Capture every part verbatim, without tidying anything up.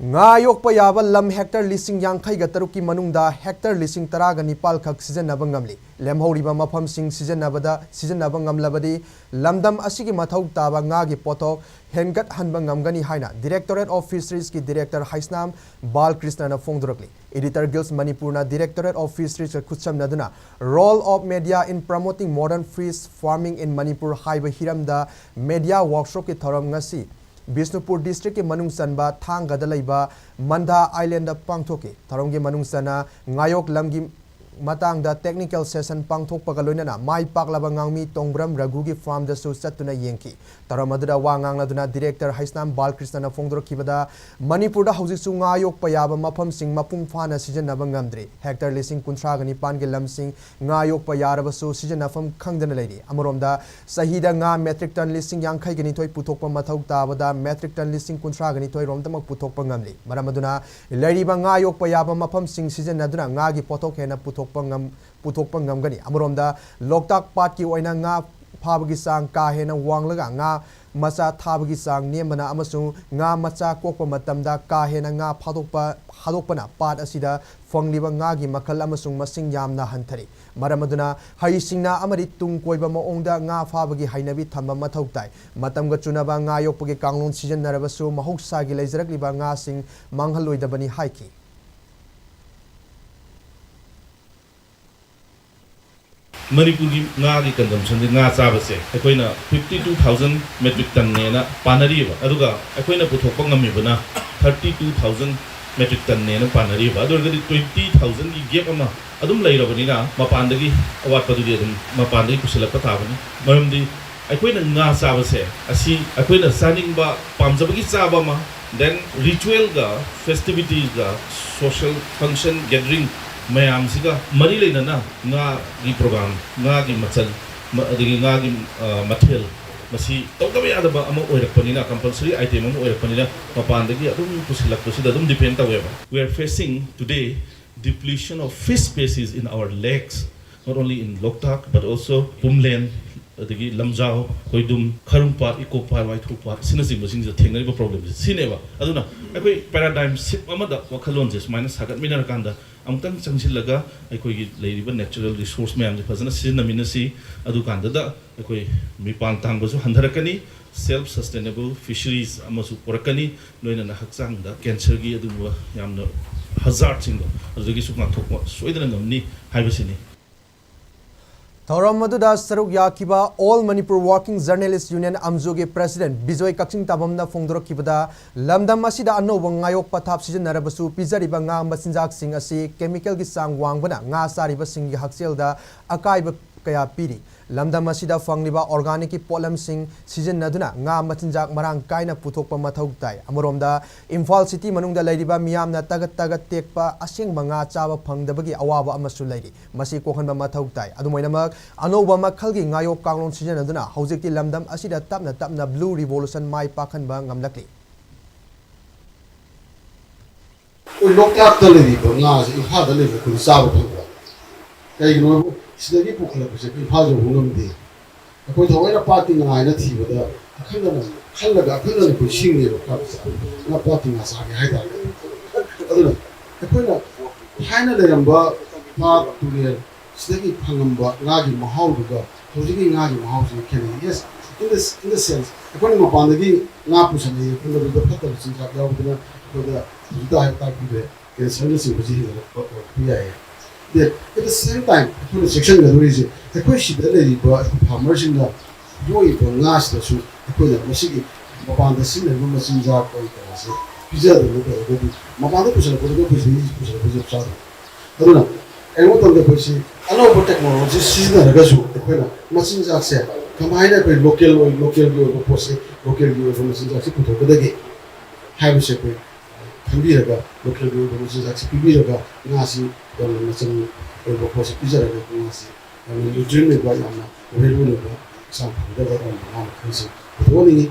ꯉꯥ ꯌꯣꯛꯄ ꯌꯥꯕ ꯂꯝ ꯍꯦꯛꯇꯔ ꯂꯤꯁꯤꯡ ꯌꯥꯡꯈꯩꯒ ꯇꯔꯨꯛꯀꯤ ꯃꯅꯨꯡꯗ ꯍꯦꯛꯇꯔ ꯂꯤꯁꯤꯡ ꯇꯔꯥꯒ ꯅꯤꯄꯥꯜ ꯈꯛ ꯁꯤꯖꯤꯟꯅꯕ ꯉꯝꯂꯤ꯫ ꯂꯦꯝꯍꯧꯔꯤꯕ ꯃꯐꯝꯁꯤꯡ ꯁꯤꯖꯤꯟꯅꯕꯗ, ꯁꯤꯖꯤꯟꯅꯕ ꯉꯝꯂꯕꯗꯤ ꯂꯝꯗꯝ ꯑꯁꯤꯒꯤ ꯃꯊꯧ ꯇꯥꯕ ꯉꯥꯒꯤ ꯄꯣꯠꯊꯣꯛ ꯍꯦꯟꯒꯠꯍꯟꯕ ꯉꯝꯒꯅꯤ ꯍꯥꯏꯅ Directorate of Fisheries ꯀꯤ Director Heisnam ꯕꯥꯜꯀ꯭ꯔꯤꯁꯅꯅ ꯐꯣꯡꯗꯣꯔꯛꯂꯤ꯫ Editor Guild Manipur ꯅ Directorate of Fisheries ꯒ ꯈꯨꯠꯁꯝꯅꯗꯨꯅ Role of Media in Promoting Modern Fish Farming in Manipur ꯍꯥꯏꯕ ꯍꯤꯔꯝꯗ media workshop ꯀꯤ ꯊꯧꯔꯝ ꯉꯁꯤ ꯕꯤꯁꯅꯨꯄꯨꯔ district ꯀꯤ ꯃꯅꯨꯡ ꯆꯟꯕ ꯊꯥꯡꯒꯗ ꯂꯩꯕ ꯃꯟꯗꯥ Island ꯗ ꯄꯥꯡꯊꯣꯛꯈꯤ꯫ ꯊꯧꯔꯝꯒꯤ ꯃꯅꯨꯡ ꯆꯟꯅ ꯉꯥꯌꯣꯛ ꯂꯝꯒꯤ ꯃꯇꯥꯡꯗ technical session ꯄꯥꯡꯊꯣꯛꯄꯒ ꯂꯣꯏꯅꯅ ꯃꯥꯏ ꯄꯥꯛꯂꯕ ꯉꯥꯃꯤ ꯇꯣꯡꯕ꯭ꯔꯝ ꯔꯘꯨꯒꯤ farm ꯗꯁꯨ ꯆꯠꯇꯨꯅ ꯌꯦꯡꯈꯤ꯫ ꯊꯧꯔꯝ ꯑꯗꯨꯗ ꯋꯥ ꯉꯥꯡꯂꯗꯨꯅ Director ꯍꯩꯁꯅꯥꯝ ꯕꯥꯜꯀ꯭ꯔꯤꯁꯅꯅ ꯐꯣꯡꯗꯣꯔꯛꯈꯤꯕꯗ, ꯃꯅꯤꯄꯨꯔꯗ ꯍꯧꯖꯤꯛꯁꯨ ꯉꯥ ꯌꯣꯛꯄ ꯌꯥꯕ ꯃꯐꯝꯁꯤꯡ ꯃꯄꯨꯡ ꯐꯥꯅ ꯁꯤꯖꯤꯟꯅꯕ ꯉꯝꯗ꯭ꯔꯤ꯫ Hectare ꯂꯤꯁꯤꯡ ꯀꯨꯟꯊ꯭ꯔꯥꯒ ꯅꯤꯄꯥꯟꯒꯤ ꯂꯝꯁꯤꯡ ꯉꯥ ꯌꯣꯛꯄ ꯌꯥꯔꯕꯁꯨ ꯁꯤꯖꯤꯟꯅꯐꯝ ꯈꯪꯗꯅ ꯂꯩꯔꯤ꯫ ꯑꯃꯔꯣꯝꯗ ꯆꯍꯤꯗ ꯉꯥ metric ton ꯂꯤꯁꯤꯡ ꯌꯥꯡꯈꯩꯒ ꯅꯤꯊꯣꯏ ꯄꯨꯊꯣꯛꯄ ꯃꯊꯧ ꯇꯥꯕꯗ metric ton ꯂꯤꯁꯤꯡ ꯀꯨꯟꯊ꯭ꯔꯥꯒ ꯅꯤꯊꯣꯏ ꯔꯣꯝꯇꯃꯛ ꯄꯨꯊꯣꯛꯄ ꯉꯝꯂꯤ꯫ ꯃꯔꯝ ꯑꯗꯨꯅ ꯂꯩꯔꯤꯕ ꯉꯥ ꯌꯣꯛꯄ ꯌꯥꯕ ꯃꯐꯝꯁꯤꯡ ꯁꯤꯖꯤꯟꯅꯗꯨꯅ ꯉꯥꯒꯤ ꯄꯣꯠꯊꯣꯛ ꯍꯦꯟꯅ ꯄꯨꯊꯣꯛꯄ ꯉꯝ-, ꯄꯨꯊꯣꯛꯄ ꯉꯝꯒꯅꯤ꯫ ꯑꯃꯔꯣꯝꯗ ꯂꯣꯛꯇꯥꯛ ꯄꯥꯠꯀꯤ ꯑꯣꯏꯅ ꯉꯥ ꯐꯥꯕꯒꯤ ꯆꯥꯡ ꯀꯥ ꯍꯦꯟꯅ ꯋꯥꯡꯂꯒ ꯉꯥ ꯃꯆꯥ ꯊꯥꯕꯒꯤ ꯆꯥꯡ ꯅꯦꯝꯕꯅ ꯑꯃꯁꯨꯡ ꯉꯥ ꯃꯆꯥ ꯀꯣꯛꯄ ꯃꯇꯝꯗ ꯀꯥ ꯍꯦꯟꯅ ꯉꯥ ꯐꯥꯗꯣꯛꯄ, ꯐꯥꯗꯣꯛꯄꯅ ꯄꯥꯠ ꯑꯁꯤꯗ ꯐꯪꯂꯤꯕ ꯉꯥꯒꯤ ꯃꯈꯜ ꯑꯃꯁꯨꯡ ꯃꯁꯤꯡ ꯌꯥꯝꯅ ꯍꯟꯊꯔꯤ꯫ ꯃꯔꯝ ꯑꯗꯨꯅ ꯍꯩꯁꯤꯡꯅ ꯑꯃꯗꯤ ꯇꯨꯡ ꯀꯣꯏꯕ ꯃꯑꯣꯡꯗ ꯉꯥ ꯐꯥꯕꯒꯤ ꯍꯩꯅꯕꯤ ꯊꯝꯕ ꯃꯊꯧ ꯇꯥꯏ꯫ ꯃꯇꯝꯒ ꯆꯨꯅꯕ ꯉꯥ ꯌꯣꯛꯄꯒꯤ ꯀꯥꯡꯂꯣꯟ ꯁꯤꯖꯤꯟꯅꯔꯕꯁꯨ ꯃꯍꯧꯁꯥꯒꯤ ꯂꯩꯖꯔꯛꯂꯤꯕ ꯉꯥꯁꯤꯡ ꯃꯥꯡꯍꯜꯂꯣꯏꯗꯕꯅꯤ ꯍꯥꯏꯈꯤ꯫ ꯃꯅꯤꯄꯨꯔꯒꯤ ꯉꯥꯒꯤ consumption ꯁꯦ, ꯉꯥ ꯆꯥꯕꯁꯦ ꯑꯩꯈꯣꯏꯅ fifty two thousand metric ton ꯅꯦꯅ ꯄꯥꯅꯔꯤꯕ, ꯑꯗꯨꯒ ꯑꯩꯈꯣꯏꯅ ꯄꯨꯊꯣꯛꯄ ꯉꯝꯃꯤꯕꯅ thirty two thousand metric ton ꯅꯦꯅ ꯄꯥꯅꯔꯤꯕ꯫ ꯑꯗꯨ ꯑꯣꯏꯔꯒꯗꯤ twenty thousand ꯒꯤ gap ꯑꯃ ꯑꯗꯨꯝ ꯂꯩꯔꯕꯅꯤꯅ, ꯃꯄꯥꯟꯗꯒꯤ ꯑꯋꯥꯠꯄꯗꯨꯗꯤ ꯑꯗꯨꯝ ꯃꯄꯥꯟꯗꯒꯤ ꯄꯨꯁꯤꯜꯂꯛꯄ ꯇꯥꯕꯅꯤ꯫ ꯃꯔꯝꯗꯤ ꯑꯩꯈꯣꯏꯅ ꯉꯥ ꯆꯥꯕꯁꯦ, ꯑꯁꯤ ꯑꯩꯈꯣꯏꯅ ꯆꯥꯅꯤꯡꯕ, ꯄꯥꯝꯖꯕꯒꯤ ꯆꯥꯕ ꯑꯃ, then ritual ꯒ, festivities ꯒ, social function, gathering ꯃꯌꯥꯝꯁꯤꯒ ꯃꯔꯤ ꯂꯩꯅꯅ ꯉꯥꯒꯤ program, ꯉꯥꯒꯤ ꯃꯆꯜ, ꯃ-, ꯑꯗꯒꯤ ꯉꯥꯒꯤ, ꯑ, ꯃꯊꯦꯜ, ꯃꯁꯤ ꯇꯧꯗꯕ ꯌꯥꯗꯕ ꯑꯃ ꯑꯣꯏꯔꯛꯄꯅꯤꯅ, compulsory item ꯑꯃ ꯑꯣꯏꯔꯛꯄꯅꯤꯅ, ꯃꯄꯥꯟꯗꯒꯤ ꯑꯗꯨꯝ ꯄꯨꯁꯤꯜꯂꯛꯄꯁꯤꯗ ꯑꯗꯨꯝ depend ꯇꯧꯋꯦꯕ꯫ We are facing today depletion of fish species in our lakes, not only in Loktak but also Pumlen, ꯑꯗꯒꯤ ꯂꯝꯖꯥꯎ, ꯈꯣꯏꯗꯨꯝ, ꯈꯔꯨꯡ ꯄꯥꯠ, ꯏꯀꯣ ꯄꯥꯠ, ꯋꯥꯏꯊꯣꯛ ꯄꯥꯠ, ꯑꯁꯤꯅꯆꯤꯡꯕꯁꯤꯡꯁꯤꯗ ꯊꯦꯡꯅꯔꯤꯕ ꯄ꯭ꯔꯣꯕ꯭ꯂꯦꯝꯁꯦ ꯁꯤꯅꯦꯕ꯫ ꯑꯗꯨꯅ ꯑꯩꯈꯣꯏ ꯄꯦꯔꯥꯗꯥꯏꯝ ꯁꯤꯞ ꯑꯃꯗ ꯋꯥꯈꯜꯂꯣꯟꯁꯦ ꯁꯨꯃꯥꯏꯅ ꯁꯥꯒꯠꯃꯤꯟꯅꯔꯀꯥꯟꯗ ꯑꯃꯨꯛꯇꯪ ꯆꯪꯁꯤꯜꯂꯒ ꯑꯩꯈꯣꯏꯒꯤ ꯂꯩꯔꯤꯕ ꯅꯦꯆꯔꯦꯜ ꯔꯤꯁꯣꯔꯁ ꯃꯌꯥꯝꯁꯦ ꯐꯖꯅ ꯁꯤꯖꯤꯟꯅꯃꯤꯟꯅꯁꯤ꯫ ꯑꯗꯨꯀꯥꯟꯗꯗ ꯑꯩꯈꯣꯏ ꯃꯤꯄꯥꯟ ꯇꯥꯡꯕꯁꯨ ꯍꯟꯊꯔꯛꯀꯅꯤ, ꯁꯦꯜꯐ ꯁꯁꯇꯦꯅꯦꯕꯜ ꯐꯤꯁꯔꯤꯁ ꯑꯃꯁꯨ ꯄꯨꯔꯛꯀꯅꯤ, ꯂꯣꯏꯅꯅ ꯍꯛꯆꯥꯡꯗ ꯀꯦꯟꯁꯔꯒꯤ ꯑꯗꯨꯒꯨꯝꯕ ꯌꯥꯝꯅ ꯍꯖꯥꯔꯠꯁꯤꯡꯗꯣ ꯑꯗꯨꯗꯒꯤꯁꯨ ꯉꯥꯛꯊꯣꯛꯄ ꯁꯣꯏꯗꯅ ꯉꯝꯅꯤ ꯍꯥꯏꯕꯁꯤꯅꯤ꯫ ꯊꯧꯔꯝ ꯑꯗꯨꯗ ꯁꯔꯨꯛ ꯌꯥꯈꯤꯕ All Manipur Working Journalist Union, ꯑꯝꯖꯣꯒꯤ ꯄ꯭ꯔꯦꯁꯤꯗꯦꯟꯠ ꯕꯤꯖꯣꯏ ꯀꯛꯆꯤꯡ ꯇꯥꯕꯝꯅ ꯐꯣꯡꯗꯣꯔꯛꯈꯤꯕꯗ, ꯂꯝꯗꯝ ꯑꯁꯤꯗ ꯑꯅꯧꯕ ꯉꯥꯌꯣꯛ ꯄꯊꯥꯞ ꯁꯤꯖꯤꯟꯅꯔꯕꯁꯨ, ꯄꯤꯖꯔꯤꯕ ꯉꯥ ꯃꯆꯤꯟꯖꯥꯛꯁꯤꯡ ꯑꯁꯤ ꯀꯦꯃꯤꯀꯦꯜꯒꯤ ꯆꯥꯡ ꯋꯥꯡꯕꯅ ꯉꯥ ꯆꯥꯔꯤꯕꯁꯤꯡꯒꯤ ꯍꯛꯁꯦꯜꯗ ꯑꯀꯥꯏꯕ ꯀꯌꯥ ꯄꯤꯔꯤ꯫ ꯂꯝꯗꯝ ꯑꯁꯤꯗ ꯐꯪꯂꯤꯕ ꯑꯣꯔꯒꯥꯅꯤꯛꯀꯤ ꯄꯣꯠꯂꯝꯁꯤꯡ ꯁꯤꯖꯤꯟꯅꯗꯨꯅ ꯉꯥ ꯃꯆꯤꯟꯖꯥꯛ ꯃꯔꯥꯡ ꯀꯥꯏꯅ ꯄꯨꯊꯣꯛꯄ ꯃꯊꯧ ꯇꯥꯏ꯫ ꯑꯃꯔꯣꯝꯗ, ꯏꯝꯐꯥꯜ ꯁꯤꯇꯤ ꯃꯅꯨꯡꯗ ꯂꯩꯔꯤꯕ ꯃꯤꯌꯥꯝꯅ ꯇꯒꯠ ꯇꯒꯠ ꯇꯦꯛꯄ ꯑꯁꯦꯡꯕ ꯉꯥ ꯆꯥꯕ ꯐꯪꯗꯕꯒꯤ ꯑꯋꯥꯕ ꯑꯃꯁꯨ ꯂꯩꯔꯤ꯫ ꯃꯁꯤ ꯀꯣꯛꯍꯟꯕ ꯃꯊꯧ ꯇꯥꯏ꯫ ꯑꯗꯨꯝ ꯑꯣꯏꯅꯃꯛ, ꯑꯅꯧꯕ ꯃꯈꯜꯒꯤ ꯉꯥꯌꯣꯛ ꯀꯥꯡꯂꯣꯟ ꯁꯤꯖꯤꯟꯅꯗꯨꯅ ꯍꯧꯖꯤꯛꯇꯤ ꯂꯝꯗꯝ ꯑꯁꯤꯗ ꯇꯞꯅ ꯇꯞꯅ Blue Revolution ꯃꯥꯏ ꯄꯥꯛꯍꯟꯕ ꯉꯝꯂꯛꯂꯤ꯫ ꯑꯩꯈꯣꯏ ꯂꯣꯛꯇꯥꯛꯇ ꯂꯩꯔꯤꯕ ꯉꯥꯁꯦ ꯏꯝꯐꯥꯜꯗ ꯂꯩꯕ ꯑꯩꯈꯣꯏꯅ ꯆꯥꯕ ꯐꯪꯕ꯫ ꯀꯩꯒꯤꯅꯣ ꯍꯥꯏꯕꯨ ꯁꯤꯗꯒꯤ ꯄꯨꯈꯠꯂꯛꯄꯁꯦ ꯑꯩꯈꯣꯏ ꯏꯝꯐꯥꯜ ꯌꯧꯕ ꯉꯝꯗꯦ꯫ ꯑꯩꯈꯣꯏ ꯊꯑꯣꯏꯅ ꯄꯥꯠꯀꯤ ꯉꯥ ꯍꯥꯏꯅ ꯊꯤꯕꯗ ꯑꯈꯟꯅꯅ ꯈꯜꯂꯒ ꯑꯈꯟꯅꯅ ꯑꯩꯈꯣꯏ ꯁꯤꯡꯅꯦꯕ ꯄꯥꯠꯁꯦ꯫ ꯉꯥ ꯄꯥꯠꯀꯤ ꯉꯥ ꯆꯥꯒꯦ ꯍꯥꯏꯇꯥꯔꯒꯗꯤ꯫ ꯑꯗꯨꯅ ꯑꯩꯈꯣꯏꯅ ꯊꯥꯏꯅ ꯂꯩꯔꯝꯕ ꯄꯥꯠ, ꯇꯨꯔꯦꯜ, ꯁꯤꯗꯒꯤ ꯐꯪꯉꯝꯕ ꯉꯥꯒꯤ ꯃꯍꯥꯎꯗꯨꯒ ꯍꯧꯖꯤꯛꯀꯤ ꯉꯥꯒꯤ ꯃꯍꯥꯎꯁꯤꯒ ꯈꯦꯠꯅꯩ꯫ Yes, in the, in the sense, ꯑꯩꯈꯣꯏꯅ ꯃꯄꯥꯟꯗꯒꯤ ꯉꯥ ꯄꯨꯁꯜꯂꯛꯏ, ꯑꯩꯈꯣꯏ ꯃꯗꯨꯗ ꯐꯠꯇꯕ ꯆꯤꯟꯖꯥꯛ ꯌꯥꯎꯕꯗꯨꯅ ꯑꯩꯈꯣꯏꯗ ꯍꯧꯖꯤꯛꯇ ꯍꯥꯏ ꯇꯥꯛꯄꯤꯈ꯭ꯔꯦ, ꯀꯦꯟꯁꯔꯅꯆꯤꯡꯕꯁꯤ ꯍꯦꯟꯒꯠꯂꯛꯄ ꯑꯣꯏꯔꯛꯄ ꯌꯥꯏꯌꯦ꯫ ꯑꯗ, at the same time, ꯑꯩꯈꯣꯏꯅ ꯆꯦꯛꯁꯤꯟꯒꯗꯧꯔꯤꯁꯦ, ꯑꯩꯈꯣꯏ ꯁꯤꯗ ꯂꯩꯔꯤꯕ ꯑꯩꯈꯣꯏ ꯐꯥꯔꯃꯔꯁꯤꯡꯅ ꯌꯣꯛꯏꯕ ꯉꯥꯁꯤꯗꯁꯨ ꯑꯩꯈꯣꯏꯅ ꯃꯁꯤꯒꯤ ꯃꯄꯥꯟꯗ ꯁꯤꯖꯤꯟꯅꯔꯤꯕ ꯃꯆꯤꯟꯖꯥꯛ ꯑꯣꯏ ꯀꯌꯥꯁꯦ ꯄꯤꯖꯗꯅ ꯇꯧꯔꯒꯗꯤ, ꯃꯄꯥꯟꯗ ꯄꯨꯁꯤꯜꯂꯛꯄꯗꯨꯒ ꯑꯩꯈꯣꯏ ꯁꯤꯗꯒꯤ ꯄꯨꯁꯤꯜꯂꯛꯄꯁꯦ ꯆꯞ ꯆꯥꯗꯕ꯫ ꯑꯗꯨꯅ ꯀꯔꯤꯒꯨꯝꯕ ꯃꯇꯝꯗ ꯑꯩꯈꯣꯏꯁꯤ ꯑꯅꯧꯕ ꯇꯦꯛꯅꯣꯂꯣꯖꯤ ꯁꯤꯖꯤꯟꯅꯔꯒꯁꯨ ꯑꯩꯈꯣꯏꯅ ꯃꯆꯤꯟꯖꯥꯛꯁꯦ ꯀꯃꯥꯏꯅ ꯑꯩꯈꯣꯏ ꯂꯣꯀꯦꯜ ꯑꯣꯏ, ꯂꯣꯀꯦꯜꯒꯤ ꯑꯣꯏꯕ ꯄꯣꯠꯁꯦ, ꯂꯣꯀꯦꯜꯒꯤ ꯑꯣꯏꯕ ꯃꯆꯤꯟꯖꯥꯛꯁꯦ ꯄꯨꯊꯣꯛꯀꯗꯒꯦ ꯍꯥꯏꯕꯁꯦ ꯑꯩꯈꯣꯏ ꯈꯟꯕꯤꯔꯒ, ꯂꯣꯀꯦꯜꯒꯤ ꯑꯣꯏꯕ ꯃꯆꯤꯟꯖꯥꯛꯁꯦ ꯄꯤꯕꯤꯔꯒ ꯉꯥꯁꯤ ꯌꯥꯝꯅ ꯃꯆꯪ ꯑꯣꯏꯕ ꯄꯣꯠꯁꯦ ꯄꯤꯖꯔꯒ ꯉꯥꯁꯤ ꯌꯥꯝꯅ ꯅ꯭ꯌꯨꯇ꯭ꯔꯤꯌꯦꯟ ꯑꯣꯏꯕ, ꯌꯥꯝꯅ ꯑꯣꯏꯜ ꯑꯣꯏꯕ, ꯍꯛꯆꯥꯡ ꯐꯒꯗꯕ ꯑꯗꯨꯒꯨꯝꯕ ꯉꯥ ꯃꯈꯜꯁꯤꯡ ꯄꯨꯊꯣꯛꯍꯟꯅꯤꯡꯉꯤ꯫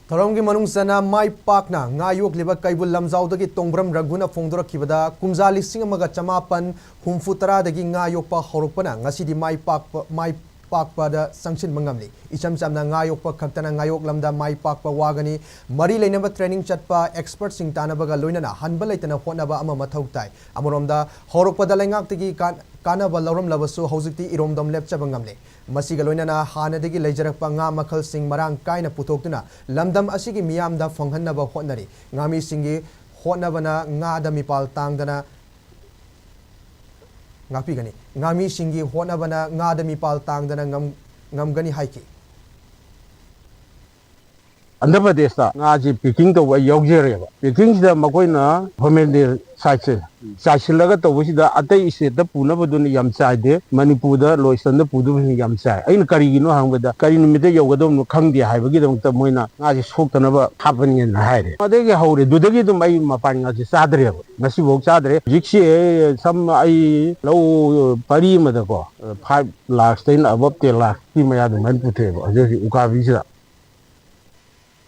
ꯊꯧꯔꯝꯒꯤ ꯃꯅꯨꯡ ꯆꯟꯅ ꯃꯥꯏ ꯄꯥꯛꯅ ꯉꯥ ꯌꯣꯛꯂꯤꯕ ꯀꯩꯕꯨꯜ ꯂꯝꯖꯥꯎꯗꯒꯤ ꯇꯣꯡꯕ꯭ꯔꯝ ꯔꯘꯨꯅ ꯐꯣꯡꯗꯣꯔꯛꯈꯤꯕꯗ, ꯀꯨꯝꯖꯥ ꯂꯤꯁꯤꯡ ꯑꯃꯒ ꯆꯃꯥꯄꯟ ꯍꯨꯝꯐꯨ ꯇꯔꯥꯗꯒꯤ ꯉꯥ ꯌꯣꯛꯄ ꯍꯧꯔꯛꯄꯅ ꯉꯁꯤꯗꯤ ꯃꯥꯏ ꯄꯥꯛꯄ, ꯃꯥꯏ ꯄꯥꯛꯄꯗ ꯆꯪꯁꯤꯟꯕ ꯉꯝꯂꯤ꯫ ꯏꯆꯝ ꯆꯝꯅ ꯉꯥ ꯌꯣꯛꯄ ꯈꯛꯇꯅ ꯉꯥꯌꯣꯛꯂꯝꯗ ꯃꯥꯏ ꯄꯥꯛꯄ ꯋꯥꯒꯅꯤ꯫ ꯃꯔꯤ ꯂꯩꯅꯕ training ꯆꯠꯄ expertꯁꯤꯡ ꯇꯥꯟꯅꯕꯒ ꯂꯣꯏꯅꯅ ꯍꯟꯕ ꯂꯩꯇꯅ ꯍꯣꯠꯅꯕ ꯑꯃ ꯃꯊꯧ ꯇꯥꯏ꯫ ꯑꯃꯔꯣꯝꯗ ꯍꯧꯔꯛꯄꯗ ꯂꯩꯉꯥꯛꯇꯒꯤ ꯀꯥꯟ-, ꯀꯥꯟꯅꯕ ꯂꯧꯔꯝꯂꯕꯁꯨ ꯍꯧꯖꯤꯛꯇꯤ ꯏꯔꯣꯝꯗꯣꯝ ꯂꯦꯞꯆꯕ ꯉꯝꯂꯦ꯫ ꯃꯁꯤꯒ ꯂꯣꯏꯅꯅ ꯍꯥꯟꯅꯗꯒꯤ ꯂꯩꯖꯔꯛꯄ ꯉꯥ ꯃꯈꯜꯁꯤꯡ ꯃꯔꯥꯡ ꯀꯥꯏꯅ ꯄꯨꯊꯣꯛꯇꯨꯅ ꯂꯝꯗꯝ ꯑꯁꯤꯒꯤ ꯃꯤꯌꯥꯝꯗ ꯐꯪꯍꯟꯅꯕ ꯍꯣꯠꯅꯔꯤ꯫ ꯉꯥꯃꯤꯁꯤꯡꯒꯤ ꯍꯣꯠꯅꯕꯅ ꯉꯥꯗ ꯃꯤꯄꯥꯜ ꯇꯥꯡꯗꯅ ꯉꯥꯛꯄꯤꯒꯅꯤ꯫ ꯉꯥꯃꯤꯁꯤꯡꯒꯤ ꯍꯣꯠꯅꯕꯅ ꯉꯥꯗ ꯃꯤꯄꯥꯜ ꯇꯥꯡꯗꯅ ꯉꯝ-, ꯉꯝꯒꯅꯤ ꯍꯥꯏꯈꯤ꯫ ꯑꯟꯙ꯭ꯔ ꯄ꯭ꯔꯗꯦꯁꯇ ꯉꯥꯁꯤ packing ꯇꯧꯕ ꯑꯩ ꯌꯥꯎꯖꯔꯦꯕ꯫ Packingꯁꯤꯗ ꯃꯈꯣꯏꯅ ꯍꯣꯃꯦꯟꯗꯦ ꯁꯥꯏꯠꯁꯦ ꯆꯥꯏꯁꯤꯜꯂꯒ ꯇꯧꯕꯁꯤꯗ ꯑꯇꯩ stateꯇ ꯄꯨꯅꯕꯗꯨꯅ ꯌꯥꯝ ꯆꯥꯏꯗꯦ, ꯃꯅꯤꯄꯨꯔꯗ ꯂꯣꯏꯁꯟꯗ ꯄꯨꯗꯕꯁꯤꯅ ꯌꯥꯝ ꯆꯥꯏ꯫ ꯑꯩꯅ ꯀꯔꯤꯒꯤꯅꯣ ꯍꯪꯕꯗ ꯀꯔꯤ ꯅꯨꯃꯤꯠꯇ ꯌꯧꯒꯗꯕꯅꯣ ꯈꯪꯗꯦ ꯍꯥꯏꯕꯒꯤꯗꯃꯛꯇ ꯃꯣꯏꯅ ꯉꯥꯁꯦ ꯁꯣꯛꯇꯅꯕ ꯍꯥꯞꯄꯅꯤꯅ ꯍꯥꯏꯔꯦ꯫ ꯑꯗꯒꯤ ꯍꯧꯔꯦ, ꯑꯗꯨꯗꯒꯤ ꯑꯗꯨꯝ ꯑꯩ ꯃꯄꯥꯟ ꯉꯥꯁꯦ ꯆꯥꯗ꯭ꯔꯦꯕ꯫ ꯉꯁꯤꯐꯥꯎ ꯆꯥꯗ꯭ꯔꯦ꯫ ꯍꯧꯖꯤꯛꯁꯦ ꯁꯝ ꯑꯩ ꯂꯧ ꯄꯔꯤ ꯑꯃꯗꯀꯣ five lakhꯇꯩꯅ above ten lakhꯀꯤ ꯃꯌꯥ ꯑꯗꯨꯃꯥꯏꯅ ꯄꯨꯊꯣꯛꯑꯦꯕ ꯍꯧꯖꯤꯛ ꯍꯧꯖꯤꯛ ꯎꯀꯥꯕꯤꯁꯤꯗ꯫